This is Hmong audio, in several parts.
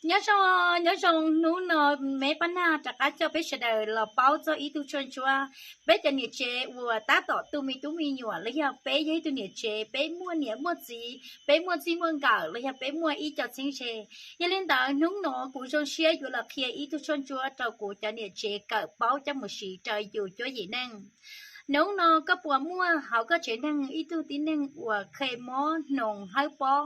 Nyob zoo, nyob zoo, hnub no me Paj Nag rov qab coj peb sawv daws los paub txog ib tug tshuaj ntsuab. Peb cov niam tsev uas tab tom tu me tub me nyuam los yog peb yog ib tug niam tsev, peb muaj niam muaj txiv, peb muaj txij muaj nkawm los yog peb muaj ib co txheeb ze. Yog li ntawd hnub no kuv zoo siab yuav los qhia ib tug tshuaj ntsuab rau kuv cov niam tsev kawm paub coj mus siv rau yus cuab yim neej. Hnub no koj puas muaj hauv koj tsev neeg ib tug tib neeg uas kheev mob hnoos hawb pob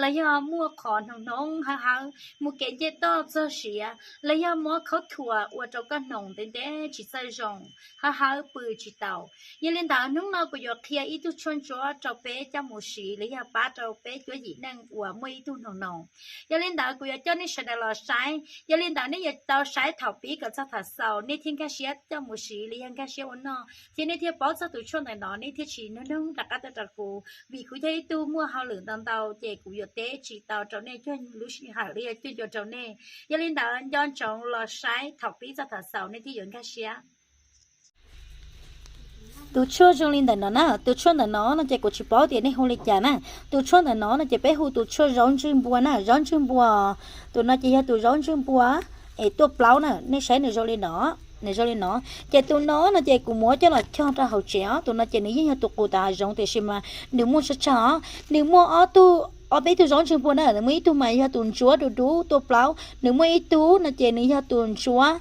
los yog muaj qhov hnoos hnoos hawb hawb mus kev nce toj txog siav los yog mob khaub thuas ua rau koj hnoos ntev ntev tsis txawj zoo, hawb hawb pw tsis taus? Yog li ntawd hnub no kuv yuav qhia ib tug tshuaj ntsuab rau peb coj mus siv los yog pab rau peb cuab yim neej uas muaj ib tug hnoos hnoos. Yog li ntawd kuv yuav coj nej sawv daws los saib, yog li ntawd nej yuav tau saib thaum pib kom txog thaum xaus nej thiaj nkag siab coj mus siv los yog nkag siab ua noj thiab nej thiaj paub txog tus tshuaj ntawm no, nej thiaj tsis nug nug rov qab tuaj rau kuv, vim kuv yog ib tug muaj hauj lwm ntau ntau ces kuv yuav teb tsis tau rau nej cuag lub sij hawm los yog cuag ncua rau nej. Yog li ntawd nco ntsoov los saib thaum pib txog thaum xaus nej thiaj yuav nkag siab. Tus tshuaj zoo li ntawm no na, tus tshuaj ntawm no no ces kuv tsis paub tias nej hu li cas na. Tus tshuaj ntawm no no ces peb hu tus tshuaj zaub ntswg npua na, zaub ntswg npua. Tus no ces yog tus zaub ntswg npua es tuaj plaub na, nej saib nws zoo li no, nws zoo li no. Ces tus no no ces kuv muab coj los cog rau hauv tsev os. Tus no ces nws yeej yog tus qus tom hav zoov tiam sis mas nws muaj tsawg tsawg os. Nws muaj ob tug, ob peb tug zaub ntswg npua na, nws muaj ib tug mas yog tus ntsuab du du tuaj plaub, nws muaj ib tug no ces nws yog tus ntsuab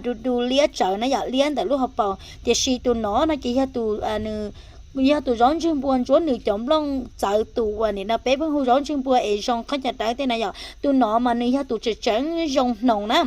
du du liab tsawv na yom, liab ntawm lub hauv paus. Tiam sis tus no no ces yog tus, nws yog tus zaub ntswg npua ntsuab, nws cov nplooj txawv tus uas nim no peb pheej hu zaub ntswg npua es zoo qhov caj dawb tej na yom. Tus no mas nws yog tus tseem tseem zoo hnoos na.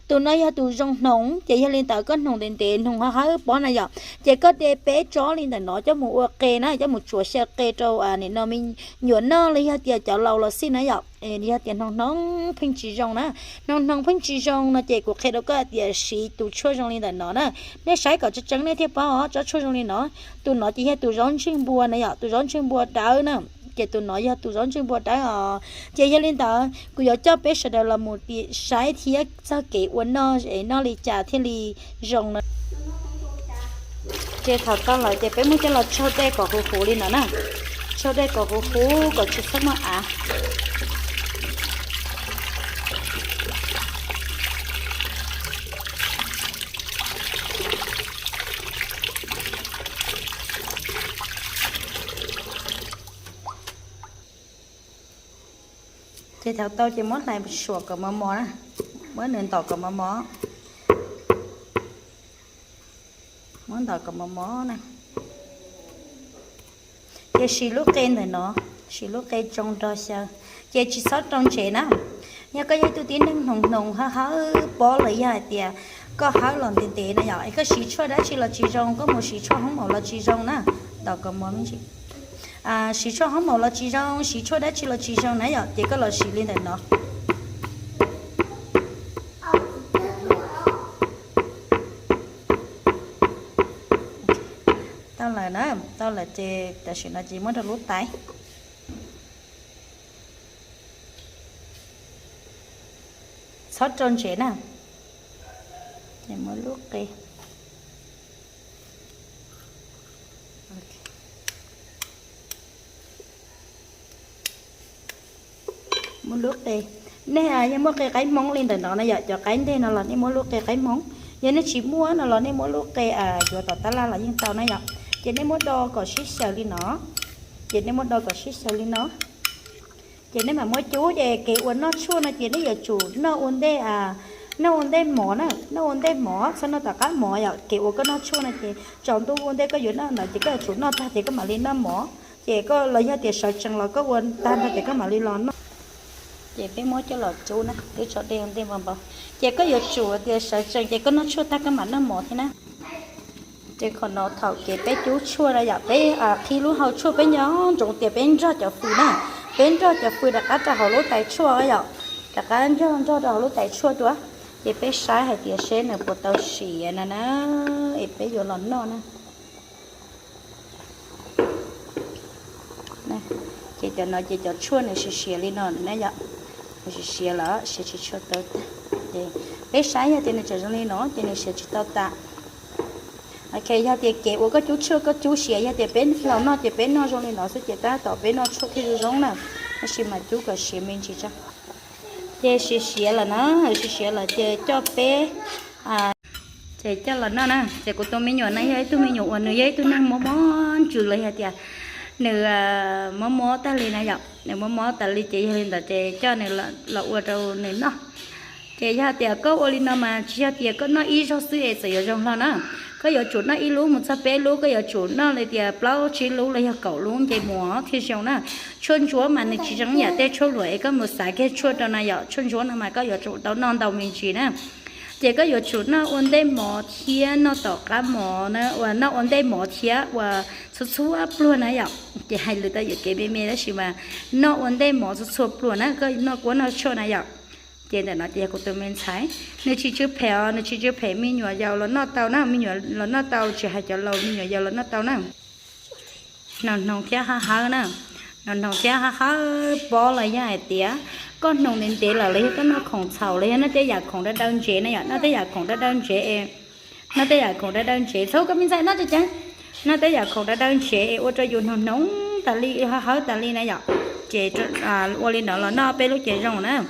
Tus no yog tus zoo hnoos ces yog li ntawd koj hnoos ntev ntev hnoos hawb hawb pob na yom, ces koj de peb tsob li ntawm no coj mus ua qe na, coj mus tsuav xyaw qe rau nim no me nyuam noj los yog tias cov laus los xij na yom. Yog tias hnoos hnoos pheej tsis zoo na, hnoos hnoos pheej tsis zoo no ces kuv qhia rau koj tias siv tus tshuaj zoo li ntawm no na. Nej saib kom tseeb tseeb nej thiaj paub os, tsob tshuaj zoo li no. Tus no ces yog tus zaub ntswg npua na yom, tus zaub ntswg npua dawb na. Ces tus no yog tus zaub ntswg npua dawb os. Ces yog li ntawd kuv yuav coj peb sawv daws los mus saib thiab txog kev ua noj es noj li cas thiaj li zoo na. Ces thaum tau lawm ces peb muab coj los tsau dej kom huv huv li no na. Tsau dej kom huv huv kom tsis txhob muaj av. Ces thaum tau ces muab hlais suam kom mos mos na, muab nws ntaus kom mos mos, muab ntaus kom mos mos na. Ces siv lub qe ntawm no, siv lub qe tsoo nrog xyaw, ces tsis txhob rau ntsev na. Yog koj yog ib tug tib neeg hnoos hnoos hawb hawb pob los yog hais tias koj hawb los ntev ntev na yom, es koj siv tshuaj dab tsi los tsis zoo, koj mus siv tshuaj hoob maum los tsis zoo na. Ntaus kom mos me ntsis. Siv tshuaj hoob maum los tsis zoo, siv tshuaj dab tsi los tsis zoo na yom, ces koj los siv li ntawm no. Tau lawm na, tau lawm ces tam sim no ces muab rau lub tais. Txhob rau ntsev na. Ces muab lub qe. Muab lub qe, nej yog muab qe qaib hmoob li ntawm no na yom, cov qaib nteg no los nej muab lub qe qaib hmoob, yog nej tsis muaj no los nej muab lub qe yuav tom tab laj los yeej tau na yom. Ces nej muab do kom sib xyaw li no, ces nej muab do kom sib xyaw li no. Ces nej mam muab cub, ces kev uas noj tshuaj no ces nej yuav tsum noj ua ntej, noj ua ntej mov na, noj ua ntej mov, txhob noj tom qab mov yom. Kev uas koj noj tshuaj no ces tsaus ntuj ua ntej koj yuav noj ntawd ces koj yuav tsum noj tag ces koj mam li noj mov. Ces koj los yog tias sawv tsees los koj ua tag nrho ces koj mam li los noj. Ces peb muab coj los cub na, twb tso dej ua ntej npau npau. Ces koj yuav tsum tias sawv tsees ces koj noj tshuaj tag koj mam noj mov thiab na. Ces qhov no thaum kev peb cub tshuaj na yom, peb qhib lub hau tshuaj peb nco ntsoov tias peb nrog cov fws na, peb nrog cov fws rov qab rau hauv lub tais tshuaj yom, rov qab nrog nrog rau hauv lub tais tshuaj dua. Ces peb saib hais tias seb nws puas tau siav no na, es peb yuav los noj na. Ces cov no ces cov tshuaj nws siav siav li no na yom, nws siav siav los siav tsis tshua tau tag. Ces peb saib yog tias nws tseem zoo li no ces nws siav tsis tau tas. Ok, yog tias kev uas koj cub tshuaj koj cub siav, yog tias peb los noj ces peb noj zoo li no xwb ces tab tom peb noj tshuaj thiaj zoo zoo na, tab sis mas cub kom siav me ntsis tso. Ces siav siav lawm na, siav siav lawm ces coj peb, ces coj los noj na. Ces kuv tus me nyuam no yog ib tug me nyuam uas nws yog ib tug neeg mob mob ntsws los yog tias nws mob mob tag li na yom, nws mob mob tas li ces yog li ntawd ces coj nws los ua rau nws noj. Ces yog tias koj ua li no mas tsis yog tias koj noj ib zaug xwb es txawm yuav zoo hlo na. Koj yuav tsum noj ib lub mus txog peb lub, koj yuav tsum noj li tias plaub tsib lub los yog kaum lub nce mus thiaj zoo na. Tshuaj ntsuab mas nws tsis zoo yam tej tshuaj luam es koj mus xav kiag tshuaj rau na yom. Tshuaj ntsuab no mas koj yuav tsum tau noj ntau me ntsis na. Ces koj yuav tsum noj ua ntej mov thiab noj tom qab mov na, uas noj ua ntej mov thiab uas txhua txhua pluag na yom. Ces hais lus tau yuam kev me me tab sis mas noj ua ntej mov txhua txhua pluag na, koj noj kuab noj tshuaj na yom. Ces ntawm no ces yog kuv tus me ntxhais, nws tsis tsw phem os, nws tsis tsw phem, me nyuam yaus los noj tau na, me nyuam los noj tau, tsis hais cov laus, me nyuam yaus los noj tau na. Hnoos hnoos thiab hawb hawb na, hnoos hnoos thiab hawb hawb pob los yog hais tias koj hnoos ntev ntev lawm los yog koj noj khoom txhaum los yog noj tej yam khoom daw daw ntsev na yom, noj tej yam khoom daw daw ntsev es, noj tej yam khoom daw daw ntsev txhob koj me ntxhais noj tseem ceeb, noj tej yam khoom daw daw ntsev es ua rau yus hnoos hnoos tas li, hawb hawb tas li na yom. Ces ua li no los noj peb lub ces zoo na.